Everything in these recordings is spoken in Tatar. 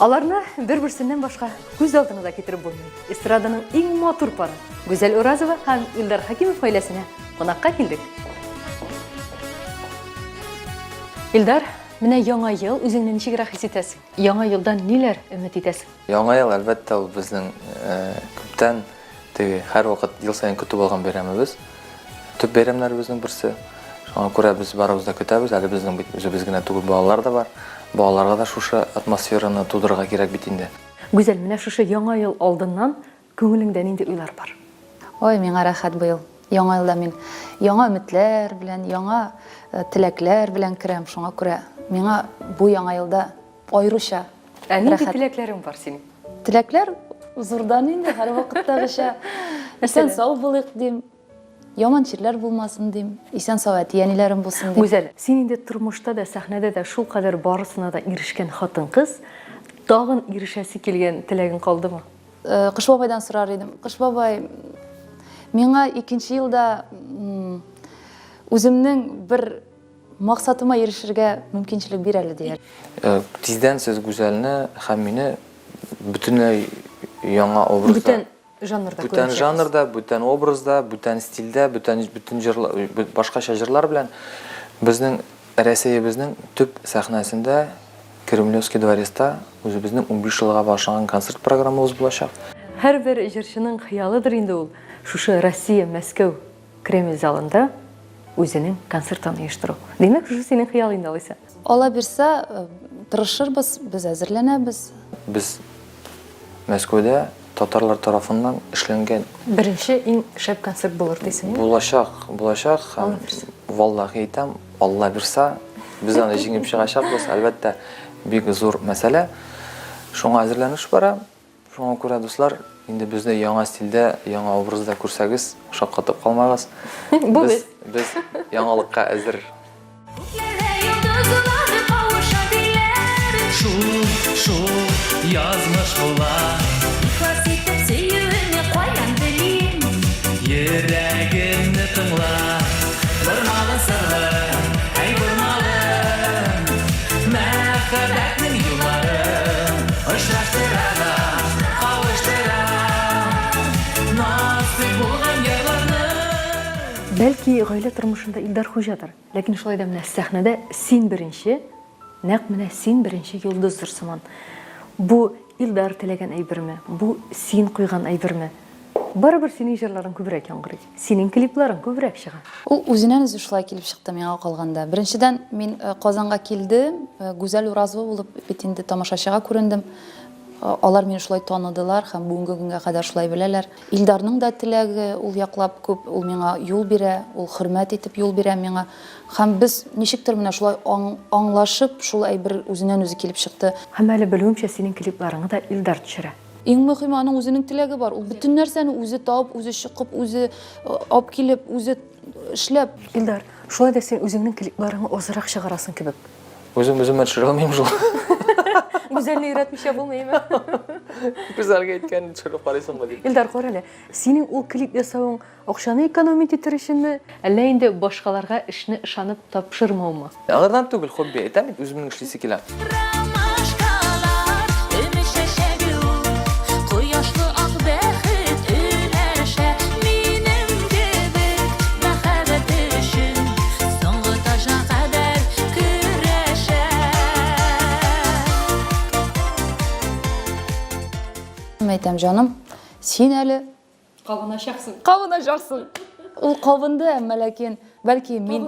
Аларны бер-берсеннән башка күз алдына да китереп булмый. Эстраданың иң матур пары Гүзәл Уразова һәм Илдар Хәкимов гаиләсенә кунакка килдек. Илдар, менә яңа ел, үзеңне ничегрәк хис итәсең? Яңа елдан ниләр өмет итәсең? Яңа ел, әлбәттә, ул безнең күптән теге һәрвакыт ел саен көтеп алган бәйрәмебез. Төп бәйрәмнәребезнең берсе. Шуңа күрә без барыбыз да көтәбез. Әле безнең бит үзебез генә түгел, балалар да бар. Балаларга да шушы атмосфераны тудырырга кирәк бит инде. Гүзәл, менә шушы Яңа ел алдыннан күңелеңдә нинди уйлар бар? Ой, миңа рәхәт быел. Яңа елда мин яңа өметләр белән, яңа теләкләр белән керәм. Шуңа күрә миңа бу Яңа елда аеруча Ә нинди теләкләрең бар синең? Теләкләр зурдан инде, һәрвакыттагыча. Исән сау булыйк дим. Яман чирләр булмасын дим. Исән сау әти-әниләрем булсын дим. Гүзәл, син инде тормышта да, сәхнәдә дә шулкадәр барысына да ирешкән хатын-кыз, тагын ирешәсе килгән теләгең калдымы? Кыш бабайдан сорар идем. Кыш бабай, миңа икенче елда үземнең бер Максатыма ирешергә мөмкинчелек бир әле, дияр. Тиздән сез Гүзәлне һәм мине бөтенләй яңа образда. Бүтән жанрда күрәчәкбез. Бүтән жанрда, бүтән образда, бүтән стильдә, бүтән бүтән җырлар, башкача җырлар белән безнең Рәсәебезнең төп сәхнәсендә Кремлевский дворецта үзебезнең 15 елга багышланган концерт программабыз булачак. Һәрбер җырчының хыялыдыр инде ул, шушы Россия, Мәскәү Кремль залында үзенең концертын оештыру. Димәк, шушы синең хыял инде алайса. Алла бирсә, тырышырбыз, без әзерләнәбез. Без Мәскәүдә татарлар тарафыннан эшләнгән. Беренче иң шәп концерт булыр дисең, әйе? Булачак, булачак һәм валлаһи әйтәм, Алла бирса, без аны җиңеп чыгачакбыз, әлбәттә, бик зур мәсьәлә. Шуңа әзерләнеш бара. Шуңа күрә, дуслар, инде безне яңа стильдә, яңа образда күрсәгез, шаккатып калмагыз. Бу без. Без яңалыкка әзер. Күкләрдә йолдызлар кавыша диләр. Шул, шул язмыш була. Ихлас итеп сөюеңне каян белим? Йөрәгемне тыңла. Бормалы сырлы, әй бормалы. Мәхәббәтнең юллары очраштыра да, кавыштыра. Насыйп булган ярларны. Бәлки, гаилә тормышында Илдар хуҗадыр, ләкин шулай да менә сәхнәдә син беренче, нәкъ менә син беренче йолдыздыр сыман. Бу Илдар теләгән әйберме, бу син куйган әйберме? Барыбер синең җырларың күбрәк яңгырый, синең клипларың күбрәк чыга. Ул үзеннән-үзе шулай килеп чыкты миңа калганда. Беренчедән, мин Казанга килдем, Гүзәл Уразова булып бит инде тамашачыга күрендем. Алар мине шулай таныдылар һәм бүгенге көнгә кадәр шулай беләләр. Илдарның да теләге ул яклап күп, ул миңа юл бирә, ул хөрмәт итеп юл бирә миңа. Һәм без ничектер менә шулай аңлашып, шул әйбер үзеннән-үзе килеп чыкты. Һәм әле белүемчә, синең клипларыңны да Илдар төшерә. Иң мөхиме, аның үзенең теләге бар. Ул бөтен нәрсәне үзе табып, үзе чокып, үзе алып килеп, үзе эшләп. Илдар, шулай да син үзеңнең клипларыңны азрак чыгарасың кебек. Үзем үземә төшерә алмыйм шул. Гүзәлне өйрәтмичә булмыймы? Гүзәлгә әйткән, төшереп карыйсыңмы дип. Илдар, кара әле, синең ул клип ясавың Акчаны экономить итер өченме, әллә инде башкаларга эшне ышанып тапшырмаумы? Аңардан түгел, хобби. Әйтәм бит, үземнең эшлисе килә. Ромашкалар, өмет чәчәге ул, Кояшлы ак бәхет өләшә. Минем кебек мәхәббәт өчен Соңгы таҗга кадәр көрәшә. Әйтәм, җаным, син әле Кабыначаксың. Кабыначаксың. Ул кабынды, әмма ләкин бәлки мин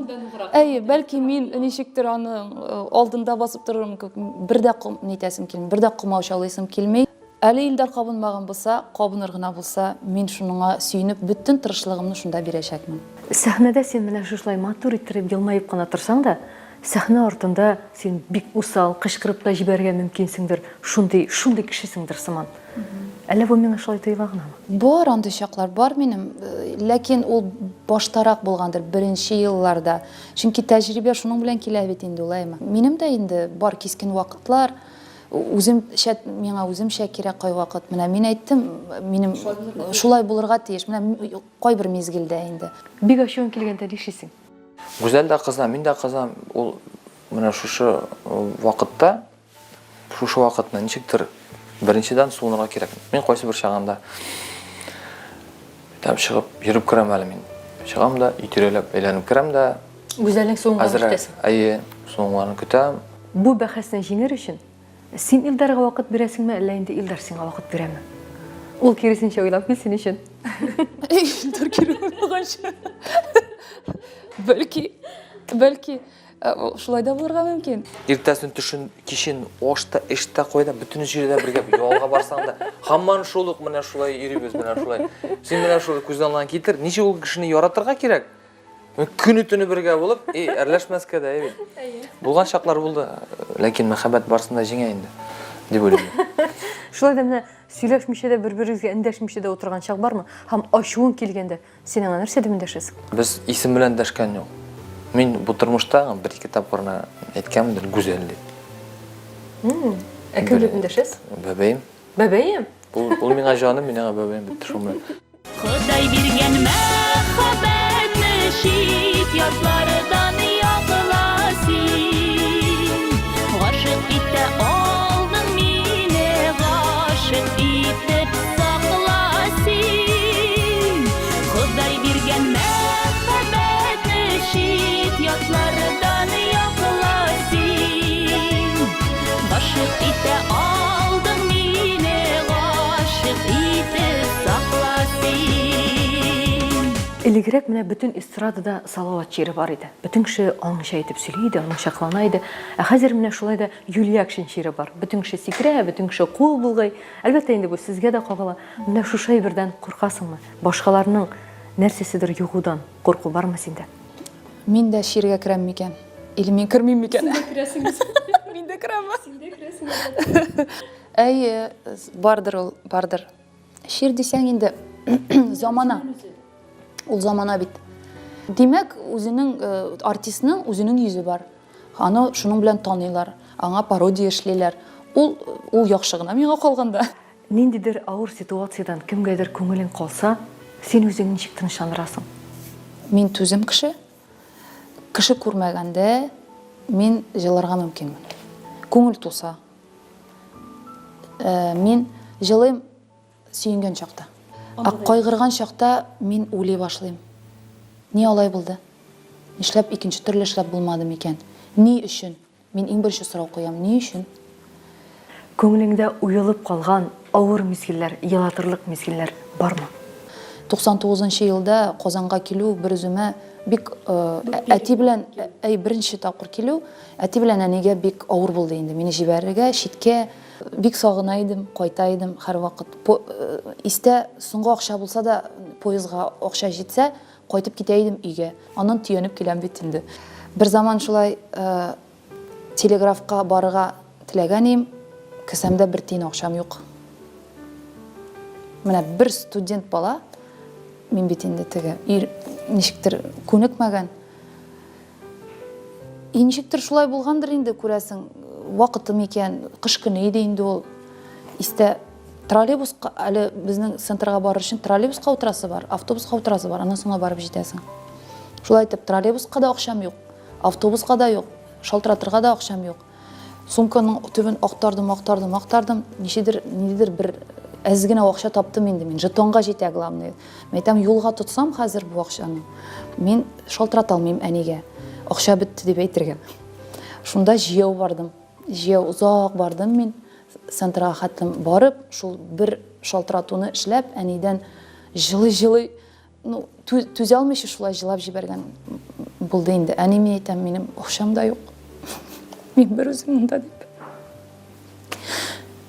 Әйе, бәлки мин ничектер аны э, алдында басып торырмын кебек. Бер дә нитәсем килми, бер дә комаучалыйсым килми. Әле Илдар кабынмаган булса, кабыныр гына булса, мин шуныңа сөенеп, бөтен тырышлыгымны шунда бирәчәкмен. Сәхнәдә син менә шушылай матур иттереп елмаеп кына торсаң да, сәхнә артында син бик усал, кычкырып та җибәрергә мөмкинсеңдер, шундый, шундый кешесеңдер сыман. Әллә бу миңа шулай тоела гынамы? Бар андый чаклар, бар минем. Ләкин ул баштарак булгандыр, беренче елларда. Чөнки тәҗрибә шуның белән килә бит инде ул, әйме. Минем дә инде бар кискен вакытлар, үземчә, миңа үземчә кирәк кайвакыт. Менә мин әйттем, минем шулай булырга тиеш. Менә кайбер мизгелдә инде. Бик ачуың килгәндә нишлисең? Гүзәл дә кыза, мин дә кызам. Ул менә шушы вакытта. Шушы вакытны ничектер беренчедән суынырга кирәк. Мин кайсы бер чагында там чыгып йөреп керәм әле мин. Чыгам да, өй тирәләп әйләнеп керәм дә. Гүзәлнең суынганын көтәсең. Әйе, суынганын көтәм. Бу бәхәсне җиңер өчен син Илдарга вакыт бирәсеңме, әллә инде Илдар сиңа вакыт бирәме? Ул киресенчә уйлап килсен өчен. Илдар кире уйлаганчы. Бәлки, бәлки Э, шулай да булырга мөмкин. Иртәсен, төшен, кичен, ашта, эштә, кайда, бөтен җирдә бергә ялга барсаң да, һаман шул ук менә шулай йөрибез, менә шулай. Син менә шул күз алдына китер, ничек ул кешене яратырга кирәк? Көне төне бергә булып, и әрләшмәскә дә, әйе. Булган чаклар булды, ләкин мәхәббәт барысын да җиңә инде, дип уйлыйм. Шулай да менә сөйләшмичә дә бер-берегезгә эндәшмичә дә утырган чак бармы? Һәм ачуың килгәндә, Син аңа нәрсә дип эндәшәсең? Без исем белән дәшкән юк. Мин бу тормышта бер-ике тапкыр гына әйткәнмендер, Гүзәл дип. Ә кем дип эндәшәсең? Бәбәем. Бәбәем? Ул, ул миңа җаным, мин аңа бәбәем, бетте шул белән. Ходай биргән мәхәббәтне чит ятлардан якла син. Гашыйк итә алдың мине, гашыйк итеп сакла син. Ходай биргән мәхәббәтне чит ятлардан якла син. Гашыйк итә алдың мине, гашыйк итеп сакла син. Элегрәк менә бөтен эстрадада Салават чире бар иде. Бөтен кеше аңынча итеп сөйли иде, аңынча кылана иде. Ә хәзер менә шулай да Юльякшин чире бар. Бөтен кеше сикерә, бөтен кеше кул болгый. Әлбәттә инде бу сезгә дә кагыла. Менә шушы әйбердән куркасыңмы? Башкаларның нәрсәседер йогудан курку бармы синдә? Мин дә чиргә керәм микән? Или мин кермим микән? Син дә керәсең. Мин дә керәмме? Син дә керәсең, әлбәттә. Әйе, бардыр ул, бардыр. Чир дисәң инде, замана. Ул замана бит. Димәк, үзенең э, артистның үзенең йөзе бар. Аны шуның белән таныйлар, аңа пародия эшлиләр. Ул ул яхшы гына миңа калганда. Ниндидер авыр ситуациядән кемгәдер күңелең калса, син үзеңне ничек тынычландырасың? Мин түзем кеше. Кеше күрмәгәндә мин җыларга мөмкинмен. Күңел туса. Э, мин җылыйм сөенгән чакта. Ә кайгырган чакта мин уйлый башлыйм. Ни алай булды? Нишләп икенче төрле эшләп булмады микән? Ни өчен? Мин иң беренче сорау куям, ни өчен? Күңелеңдә уелып калган авыр мизгелләр, елатырлык мизгелләр бармы? 99 нчы елда Казанга килү бер үземә бик әти белән, әй, беренче тапкыр килү, әти белән әнигә бик авыр булды инде, мине җибәрергә, читкә. Бик сагына идем, кайта идем һәрвакыт. Истә, соңгы акча булса да, поездга акча җитсә, кайтып китә идем өйгә. Аннан төянеп киләм бит инде. Берзаман шулай телеграфка барырга теләгән идем, кесәмдә бер тиен акчам юк. Менә бер студент бала, мин бит инде теге, ничектер күнекмәгән. И ничектер шулай булгандыр инде, күрәсең, вакыты микән, кыш көне иде инде ул. Истә троллейбуска, әле безнең центрга барыр өчен троллейбуска утырасы бар, автобуска утырасы бар, аннан соң барып җитәсең. Шулай итеп, троллейбуска да акчам юк, автобуска да юк, шалтыратырга да акчам юк. Сумканың төбен актардым, актардым, актардым. Ничедер, ниндидер бер әз генә акча таптым инде мин. Жетонга җитә, главное. Мин әйтәм, юлга тотсам хәзер бу акчаны, мин шалтырата алмыйм әнигә. Акча бетте дип әйтергә. Шунда җияү бардым. Җияү озак бардым мин. Центрга хәтлем барып, шул бер шалтыратуны эшләп, әнидән җылый-җылый Ну, түзә алмыйча шулай җылап җибәргән булды инде. Әни, мин әйтәм, минем акчам да юк. Мин бер үзем монда дип.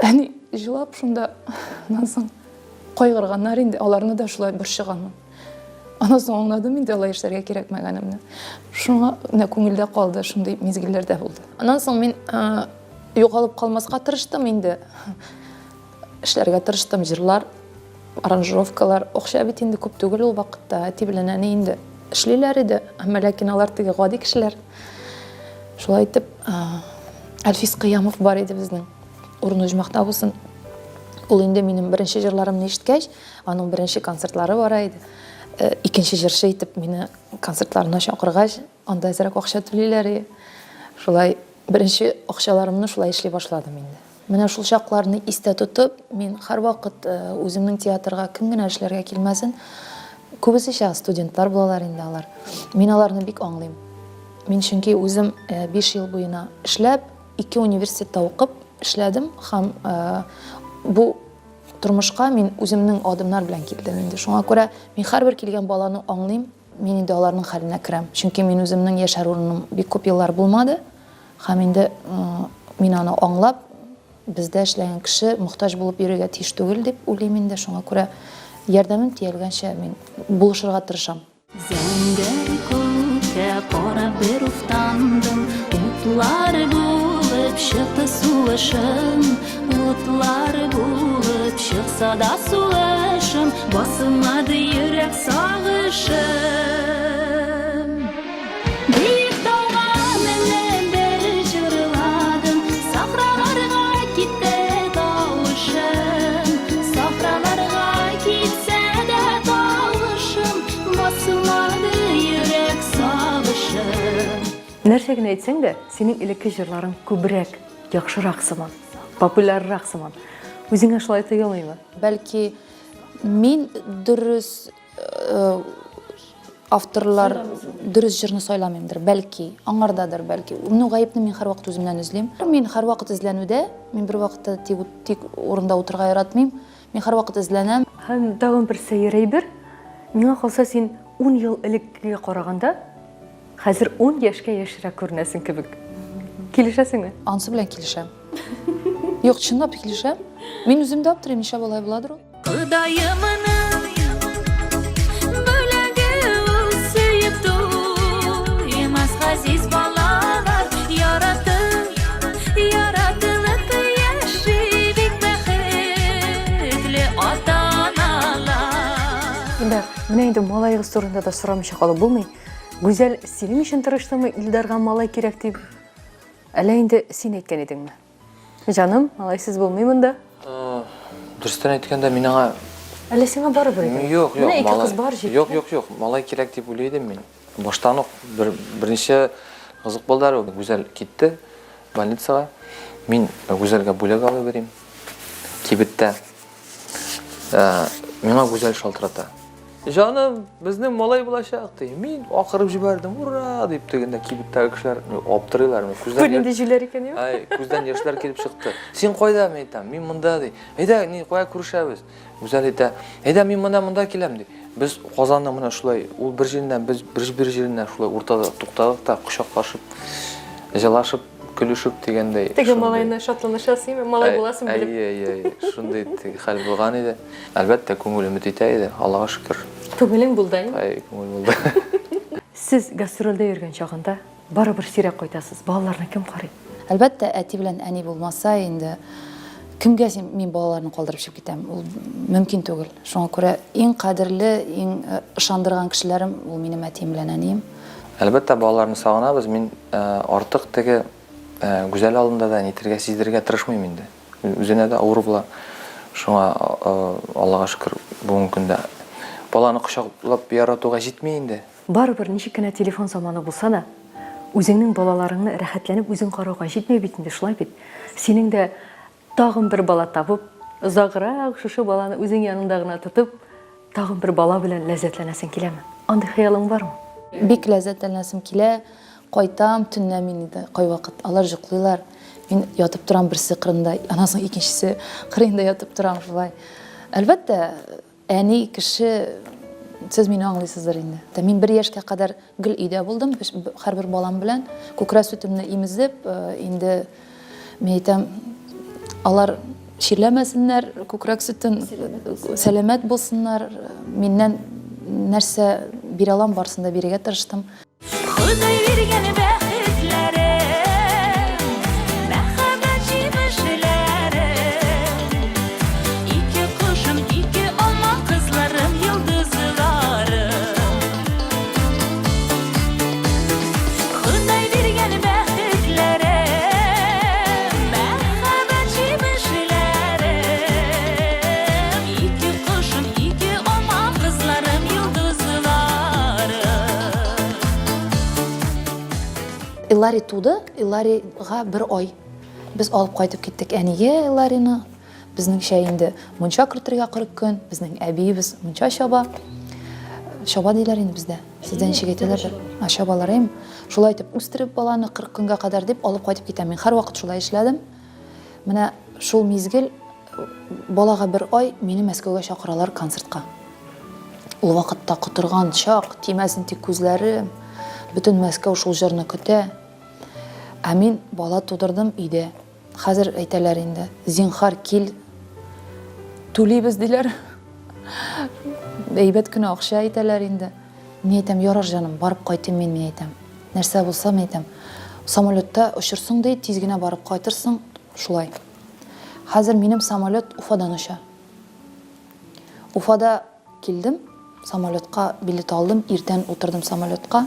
Әни җылап шунда, аннан соң кайгырганнар инде, аларны да шулай борчыганмын. Аннан соң аңладым инде алай эшләргә кирәкмәгәнемне. Шуңа менә күңелдә калды, шундый мизгелләр дә булды. Аннан соң мин югалып калмаска тырыштым инде. Эшләргә тырыштым, җырлар, аранжировкалар. Акча бит инде күп түгел ул вакытта. Әти белән әни инде эшлиләр иде, әмма ләкин алар теге гади кешеләр. Шулай итеп, Әлфис Кыямов бар иде безнең. Урыны оҗмахта булсын. Ул инде минем беренче җырларымны ишеткәч, аның беренче концертлары бара иде. Э, икенче җырчы итеп мине концертларына чакыргач, анда әзрәк акча түлиләр иде. Шулай беренче акчаларымны шулай эшли башладым инде. Менә шул чакларны истә тотып, мин һәрвакыт үземнең театрга кем генә эшләргә килмәсен, күбесенчә студентлар булалар инде алар. Мин аларны бик аңлыйм. Мин чөнки үзем 5 ел буена эшләп, ике университетта укып эшләдем һәм бу тормышка мин үземнең адымнар белән килдем инде. Шуңа күрә мин һәрбер килгән баланы аңлыйм, мин инде аларның хәленә керәм. Чөнки мин үземнең яшәр урыным бик күп еллар булмады. Һәм инде мин аны аңлап, бездә эшләгән кеше мохтаҗ булып йөрергә тиеш түгел дип уйлыйм инде. Шуңа күрә ярдәмем тиялгәнчә мин булышырга тырышам. Зәңгәр күккә карап бер уфтандым, Утлар булып чыкты сулышым, Утлар булып чыкса да сулышым, Басылмады йөрәк сагышым. Биек тауга менеп бер җырладым, Сахраларга китте тавышым. Сахраларга китсә дә тавышым, Басылмады йөрәк сагышым. Нәрсә генә әйтсәң дә, синең элекке җырларың күбрәк, яхшырак сыман, популяррак сыман. Үзеңә шулай тоелмыймы? Бәлки, мин дөрес авторлар дөрес җырны сайламыймдыр, бәлки, аңардадыр, бәлки. Ну, гаепне мин һәрвакыт үземнән эзлим. Мин һәрвакыт эзләнүдә, мин бервакытта тик, тик урында утырырга яратмыйм. Мин һәрвакыт эзләнәм. Һәм тагын бер сәер әйбер, миңа калса, син ун ел элеккегә караганда, хәзер ун яшькә яшьрәк күренәсең кебек. Килешәсеңме? Анысы белән килешәм. Юк, чынлап килешәм. Мин үзем дә аптырыйм, нишләп алай буладыр ул? Ходаемның бүләге ул сөеп туймас газиз балалар яратып, яратылып яши бик бәхетле ата-аналар. Илдар, менә инде малаегыз турында да сорамыйча калып булмый. Гүзәл синең өчен тырыштымы, Илдарга малай кирәк дип? Әллә инде син әйткән идеңме? Җаным, алайсыз булмый монда. Дөрестән әйткәндә, мин аңа Әллә сиңа барыбер иде? Юк, юк, Менә ике малай. кыз бар җитте. Юк, юк, юк, малай кирәк дип уйлый идем мин. Баштан ук бер берничә кызык булды әле. Гүзәл китте больницага. Мин Гүзәлгә бүләк алып бирим. Кибеттә. Миңа Гүзәл шалтырата. Җаным, безнең малай булачак, ди. Мин акырып җибәрдем, ура, дип тегендә кибеттәге кешеләр аптырыйлар. Күздән Бу нинди җүләр икән, юк? Ай, күздән яшьләр килеп чыкты. Син кайда, мин әйтәм, мин монда, ди. Әйдә, ни, кая күрешәбез? Гүзәл әйтә, әйдә, мин менә монда киләм, ди. Без Казанның менә шулай, ул бер җиреннән, без бер бер җиреннән шулай уртада туктадык та, кочаклашып, җылашып, көлешеп дигәндәй. Теге малайны шатланышасың, малай буласын белеп. Әйе, әйе, әйе. Шундый хәл булган иде. Әлбәттә, күңел өмет итә иде, Аллага шөкер. Күңелең булды, әйеме? Әй, күңел булды. Сез гастрольдә йөргән чагында барыбер сирәк кайтасыз, балаларны кем карый? Әлбәттә, әти белән әни булмаса инде, кемгә син, мин балаларны калдырып чыгып китәм? Ул мөмкин түгел. Шуңа күрә иң кадерле, иң ышандырган кешеләрем ул минем әтием белән әнием. Әлбәттә, балаларны сагынабыз. Мин артык теге Гүзәл алдында да нитергә, сиздерергә тырышмыйм инде. Үзенә дә авыр була. Шуңа Аллага шөкер, бүгенге көндә баланы кочаклап яратуга җитми инде. Барыбер, ничек кенә телефон заманы булса да, үзеңнең балаларыңны рәхәтләнеп үзең карауга җитми бит инде, шулай бит? Синең дә тагын бер бала табып, озаграк шушы баланы үзең яныңда гына тотып, тагын бер бала белән ләззәтләнәсең киләме? Андый хыялың бармы? Бик ләззәтләнәсем килә. Кайтам, төнлә мин инде кайвакыт алар җоклыйлар. Мин ятып торам берсе кырында, аннан соң икенчесе кырыенда ятып торам шулай. Әлбәттә, әни кеше, сез мине аңлыйсыздыр инде. Мин бер яшькә кадәр гел өйдә булдым, һәрбер балам белән. Күкрәк сөтемне имезеп, инде мин әйтәм, алар чирләмәсеннәр, күкрәк сөтен сәламәт булсыннар. Миннән нәрсә бирә алам, барысын да бирергә тырыштым. Ходай биргән бәхетләрем, мәхәббәт җимешләрем. Ике кошым, ике алма, кызларым, йолдызларым. Ходай биргән бәхетләрем, мәхәббәт җимешләрем. Ике кошым, ике алма, кызларым, йолдызларым. Илари туды, Иларига бер ай. Без алып кайтып киттек әнигә Ларины. Безнеңчә инде мунча кертергә 40 көн, безнең әбиебез мунча чаба. Чаба диләр инде бездә. Сездә ничек әйтәләрдер? А, чабалар, әйме? Шулай итеп үстереп баланы 40 көнгә кадәр дип алып кайтып китәм. Мин һәрвакыт шулай эшләдем. Менә шул мизгел балага бер ай мине Мәскәүгә чакыралар концертка. Ул вакытта котырган чак, тимәсен тик күзләрем. Бөтен Мәскәү шул җырны көтә. Ә мин бала тудырдым өйдә. Хәзер әйтәләр инде, зинхар кил, түлибез диләр. Әйбәт кенә акча әйтәләр инде. Мин әйтәм, ярар җаным, барып кайтыйм мин, мин әйтәм. Нәрсә булса, мин әйтәм. Самолетта очырсың ди, тиз генә барып кайтырсың, шулай. Хәзер минем самолет Уфадан оча. Уфада килдем, самолетка билет алдым, иртән утырдым самолетка.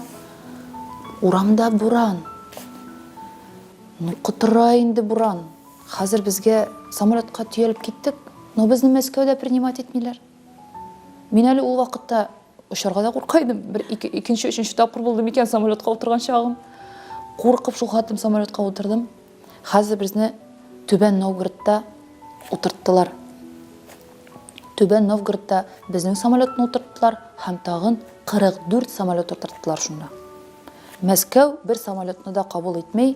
Урамда буран. Ну, котыра инде буран. Хәзер безгә самолетка төялеп киттек, но безне Мәскәүдә принимать итмиләр. Мин әле ул вакытта очарга да курка идем. Бер ике, икенче, өченче тапкыр булды микән самолетка утырган чагым. Куркып шул хәтлем самолетка утырдым. Хәзер безне Түбән Новгородта утырттылар. Түбән Новгородта безнең самолетны утырттылар һәм тагын 44 самолет утырттылар шунда. Мәскәү бер самолетны да кабул итми,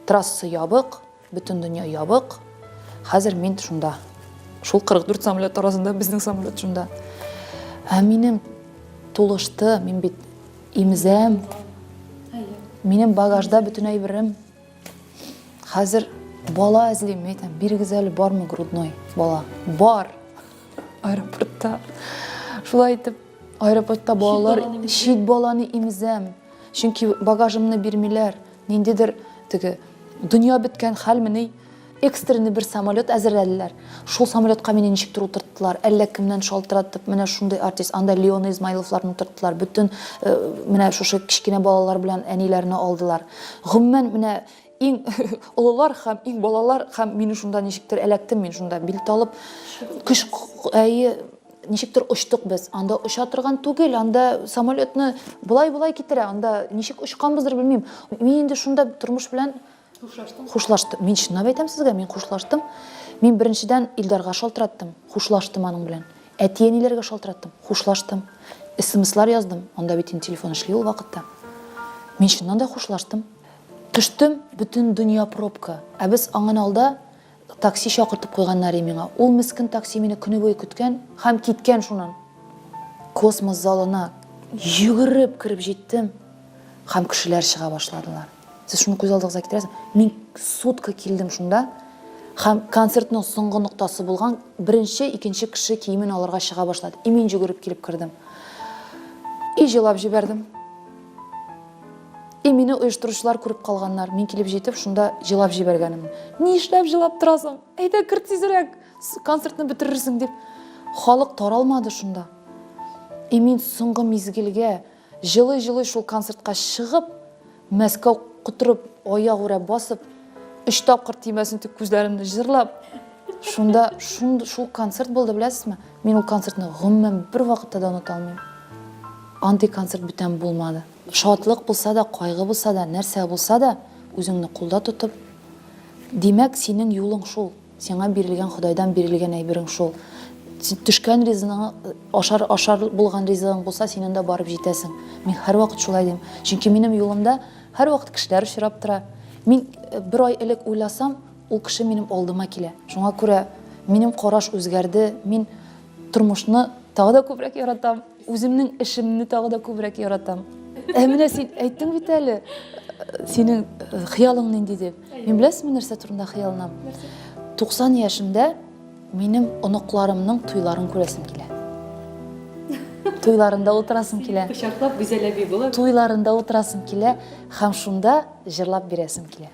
трасса ябык, бөтен дөнья ябык. Хәзер мин шунда. Шул 44 самолет арасында безнең самолет шунда. Ә минем тулышты, мин бит имезәм. Минем багажда бөтен әйберем. Хәзер бала эзлим, мин әйтәм, бирегез әле бармы грудной бала? Бар. Аэропортта. Шулай итеп Аэропортта балалар чит баланы имезәм. Чөнки багажымны бирмиләр. Ниндидер теге дөнья беткән хәлмени? Экстренный бер самолет әзерләделәр. Шул самолетка мине ничектер утырттылар. Әллә кемнән шалтыратып, менә шундый артист, анда Леона Измайловларны утырттылар. Бөтен э, менә шушы кечкенә балалар белән әниләрне алдылар. Гомумән, менә иң олылар һәм иң балалар һәм мине шунда ничектер эләктем мин шунда билет алып көч әйе ничектер очтык без. Анда оча торган түгел, анда самолетны болай-болай китерә, анда ничек очканбыздыр белмим. Мин инде шунда тормыш белән хушлаштым. Хушлаштым. Мин чынлап әйтәм сезгә, мин хушлаштым. Мин беренчедән Илдарга шалтыраттым, хушлаштым аның белән. Әти-әниләргә шалтыраттым, хушлаштым. СМСлар яздым, анда бит инде телефон эшли ул вакытта. Мин чыннан да хушлаштым. Төштем, бөтен дөнья пробка. Ә без аңын алда Такси чакыртып куйганнар и миңа. Ул мескен такси мине көне буе көткән һәм киткән шуннан. Космос залына йөгереп кереп җиттем һәм кешеләр чыга башладылар. Сез шуны күз алдыгызга китерәсез? Мин сутка килдем шунда һәм концертның соңгы ноктасы булган беренче, икенче кеше киемен алырга чыга башлады. И мин йөгереп килеп кердем. И җылап җибәрдем. И мине оештыручылар күреп калганнар. Мин килеп җитеп, шунда җылап җибәргәнемне. Ни эшләп җылап торасың? Әйдә, кер тизрәк, концертны бетерерсең дип. Халык таралмады шунда. И мин соңгы мизгелгә җылый-җылый шул концертка чыгып, Мәскәү котырып, аягүрә басып, өч тапкыр тимәсен дип күзләремне җырлап, шунда шул концерт булды, беләсезме? Мин ул концертны гомумән бер вакытта да оныта алмыйм. Андый концерт бүтән булмады. Шатлык булса да, кайгы булса да, нәрсә булса да, үзеңне кулда тотып, димәк, синең юлың шул, сиңа бирелгән, Ходайдан бирелгән әйберең шул. Син төшкән ризыгың, ашар, ашар булган ризыгың булса, син анда барып җитәсең. Мин һәрвакыт шулай дим. Чөнки минем юлымда һәрвакыт кешеләр очрап тора. Мин э, бер ай элек уйласам, ул кеше минем алдыма килә. Шуңа күрә минем караш үзгәрде. Мин тормышны тагы да күбрәк яратам. Үземнең эшемне тагы да күбрәк яратам. Ә менә син әйттең бит әле, синең э, хыялың нинди дип. Мин беләсезме нәрсә турында хыялланам? 90 яшемдә минем оныкларымның туйларын күрәсем килә. Туйларында утырасым килә. Кочаклап Гүзәл әби була. Туйларында утырасым килә һәм шунда җырлап бирәсем килә.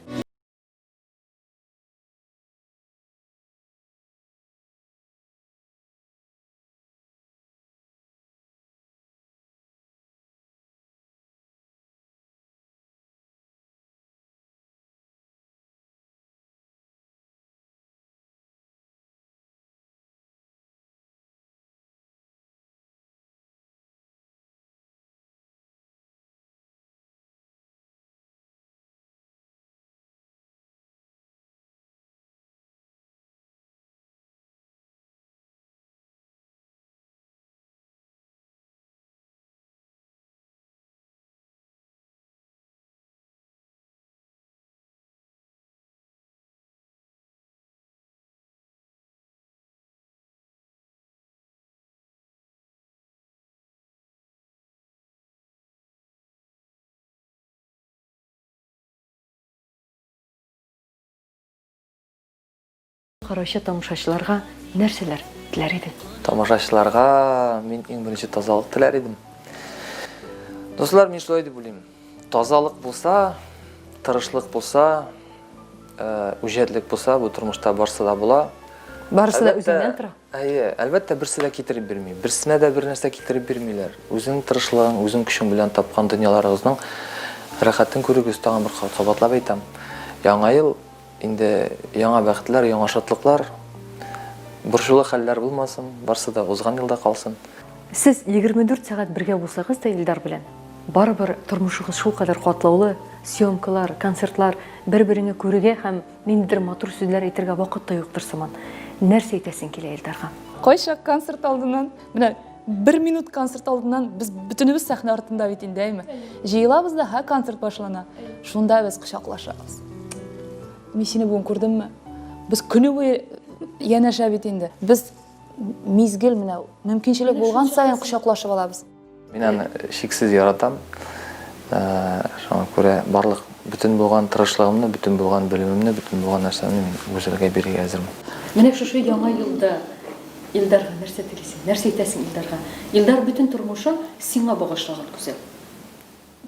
Караучы тамашачыларга нәрсәләр теләр идең? Тамашачыларга мин иң беренче тазалык теләр идем. Дуслар, мин шулай дип уйлыйм. Тазалык булса, тырышлык булса, э, үҗәтлек булса, бу тормышта барсы да була. Барысы да үзеңнән тора. Әйе, әлбәттә, берсе дә китереп бирми. Берсенә дә бер нәрсә китереп бирмиләр. Үзең тырышлыгың, үзең көчең белән тапкан дөньяларыгызның рәхәтен күрегез, тагын бер кат кабатлап әйтәм. Яңа ел инде яңа бәхетләр, яңа шатлыклар, борчулы хәлләр булмасын, барсы да узган елда калсын. Сез 24 сәгать бергә булсагыз да Илдар белән, барыбер тормышыгыз шулкадәр катлаулы, съемкалар, концертлар, бер-береңне күрергә һәм Ниндидер матур сүзләр әйтергә вакыт та юктыр сыман. Нәрсә әйтәсең килә Илдарга? Кайчак концерт алдыннан, менә бер минут концерт алдыннан без бөтенебез сәхнә артында бит инде, әйме? Җыелабыз да, һә концерт башлана. Шунда без кочаклашабыз. Мин сине бүген күрдемме? Без көне буе янәшә бит инде. Без мизгел менә мөмкинчелек булган саен кочаклашып алабыз. Мин аны чиксез яратам. Шуңа күрә барлык бөтен булган тырышлыгымны, бөтен булган белемемне, бөтен булган нәрсәмне мин Гүзәлгә бирергә әзермен. Менә шушы яңа елда Илдарга нәрсә телисең? Нәрсә әйтәсең Илдарга? Илдар бөтен тормышын сиңа багышлаган, Гүзәл.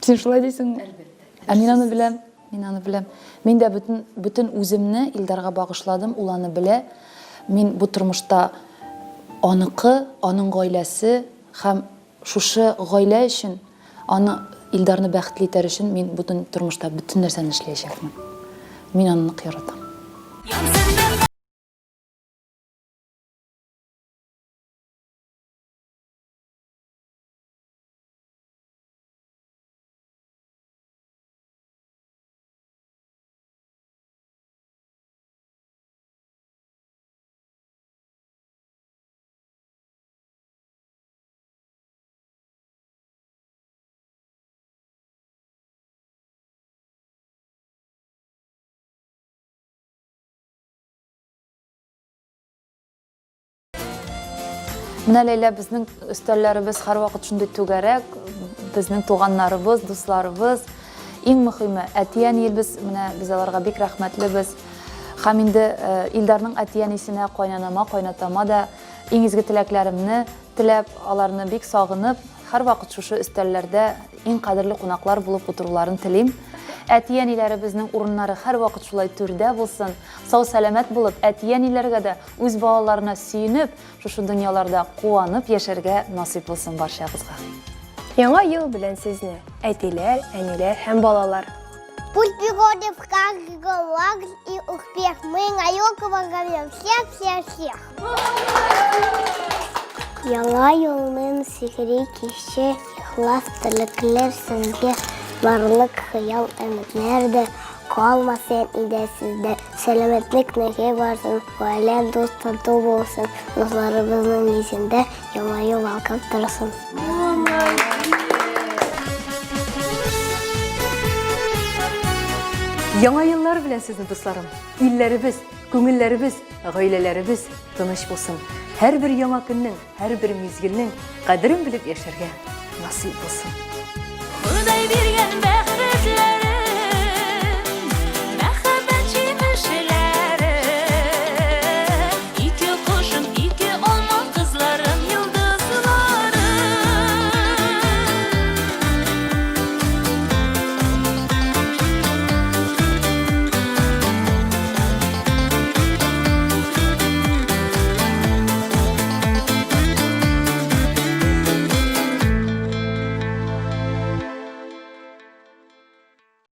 Син шулай дисеңме? Әлбәттә. Ә мин аны беләм. Мин аны беләм. Мин дә бөтен, бөтен үземне Илдарга багышладым, ул аны белә. Мин бу тормышта аныкы, аның гаиләсе һәм шушы гаилә өчен, аны, Илдарны бәхетле итәр өчен мин бөтен тормышта бөтен нәрсәне эшләячәкмен. Мин аны нык яратам. Менә Ләйлә, безнең өстәлләребез һәрвакыт шундый түгәрәк, безнең туганнарыбыз, дусларыбыз. Иң мөхиме, әти-әниебез, менә без аларга бик рәхмәтлебез. Һәм инде э, Илдарның әти-әнисенә, кайнанама, кайнатама да иң изге теләкләремне теләп, аларны бик сагынып, һәрвакыт шушы өстәлләрдә иң кадерле кунаклар булып утыруларын телим. Әти-әниләребезнең урыннары һәрвакыт шулай түрдә булсын, сау-сәламәт булып, әти-әниләргә дә үз балаларына сөенеп, шушы дөньяларда куанып яшәргә насыйп булсын барчагызга. Яңа ел белән сезне, әтиләр, әниләр һәм балалар! Пусть приходит в каждый лагерь и успех. Мы на елку поздравляем всех, всех, всех. Яңа елның сихри киче, ихлас теләкләр сезгә, барлык хыял өметләр дә калмасын иде сездә. Сәламәтлек нәге барсын, гаилә дус тату булсын, дусларыбызның йөзендә елмаю балкып торсын. Яңа еллар белән сезне, дусларым! Илләребез, күңелләребез, гаиләләребез тыныч булсын. Һәрбер яңа көннең, һәрбер мизгелнең кадерен белеп яшәргә насыйп булсын. Ходай биргән бәхет.